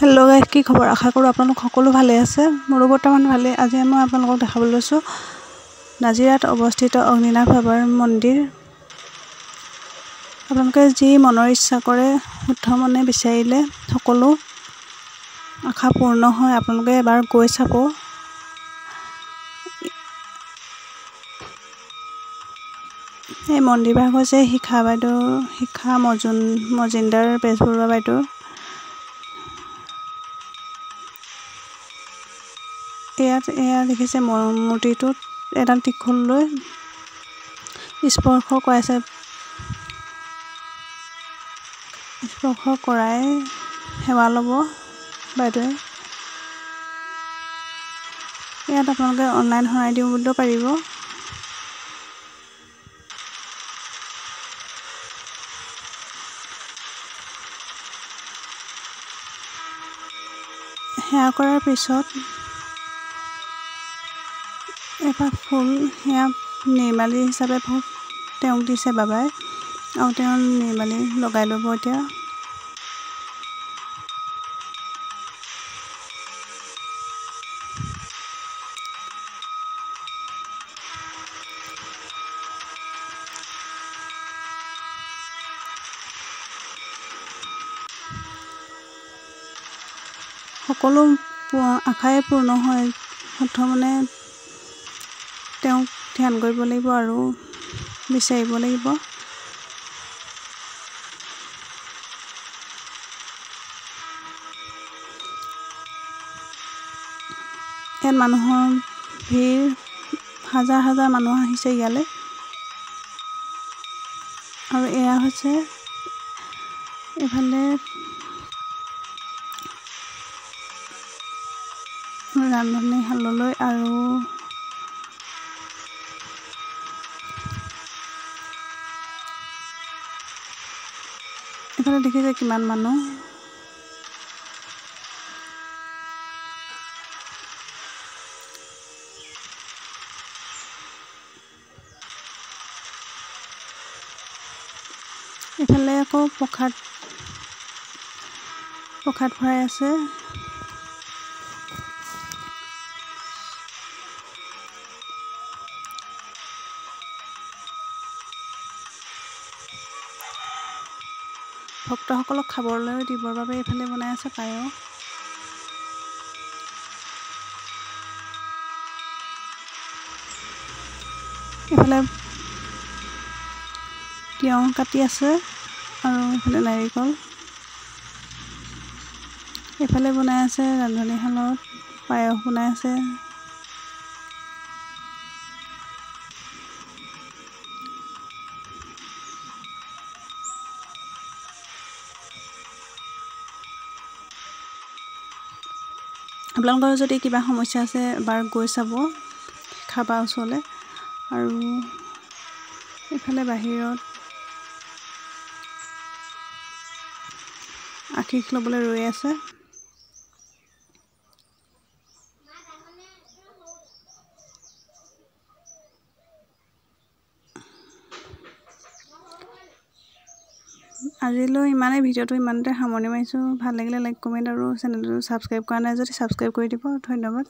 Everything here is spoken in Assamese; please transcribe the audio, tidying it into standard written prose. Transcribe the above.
হেল্ল' গাইজ, কি খবৰ? আশা কৰোঁ আপোনালোক সকলো ভালে আছে। মোৰো বৰ্তমান ভালে। আজি মই আপোনালোকক দেখাবলৈ লৈছোঁ নাজিৰাত অৱস্থিত অগ্নিনাভ বাবাৰ মন্দিৰ। আপোনালোকে যি মনৰ ইচ্ছা কৰে, শুদ্ধ মনে বিচাৰিলে সকলো আশা পূৰ্ণ হয়। আপোনালোকে এবাৰ গৈ চাব। এই মন্দিৰভাগ হৈছে শিখা বাইদেউ, শিখা মজুমদাৰ বেজবৰুৱা বাইদেউ। ইয়াত এয়া দেখিছে মূৰ্তিটোত এডাল ত্ৰিশূল লৈ স্পৰ্শ কৰাইছে। স্পৰ্শ কৰাই সেৱা ল'ব বাইদেৱে। ইয়াত আপোনালোকে অনলাইন শৰাই দিওঁ বুলিও পাৰিব। সেৱা কৰাৰ পিছত এপাহ ফুল সেয়া নিৰ্মালী হিচাপে তেওঁক দিছে বাবাই, আৰু তেওঁ নিৰ্মালী লগাই ল'ব এতিয়া। সকলো আশাই পূৰ্ণ হয়। শুদ্ধ মনে তেওঁক ধ্যান কৰিব লাগিব আৰু বিচাৰিব লাগিব। ইয়াত মানুহৰ ভিৰ, হাজাৰ হাজাৰ মানুহ আহিছে ইয়ালৈ। আৰু এয়া হৈছে এইফালে ৰান্ধনীশাললৈ আৰু এইফালে দেখিছে কিমান মানুহ। এইফালে আকৌ প্ৰসাদ ভৰাই আছে। ভক্তসকলক খাবলৈ দিবৰ বাবে এইফালে বনাই আছে পায়স। এইফালে তিয়ঁহ কাটি আছে আৰু এইফালে নাৰিকল। এইফালে বনাই আছে ৰান্ধনীশালত পায়স বনাই আছে। আপোনালোকৰ যদি কিবা সমস্যা আছে এবাৰ গৈ চাব খাবা ওচৰলৈ। আৰু এইফালে বাহিৰত আশীষ ল'বলৈ ৰৈ আছে। আজিলৈ ইমানেই, ভিডিঅ'টো ইমানতে সামৰণি মাৰিছোঁ। ভাল লাগিলে লাইক, কমেণ্ট আৰু চেনেলটো ছাবস্ক্ৰাইব কৰা নাই যদি ছাবস্ক্ৰাইব কৰি দিব। ধন্যবাদ।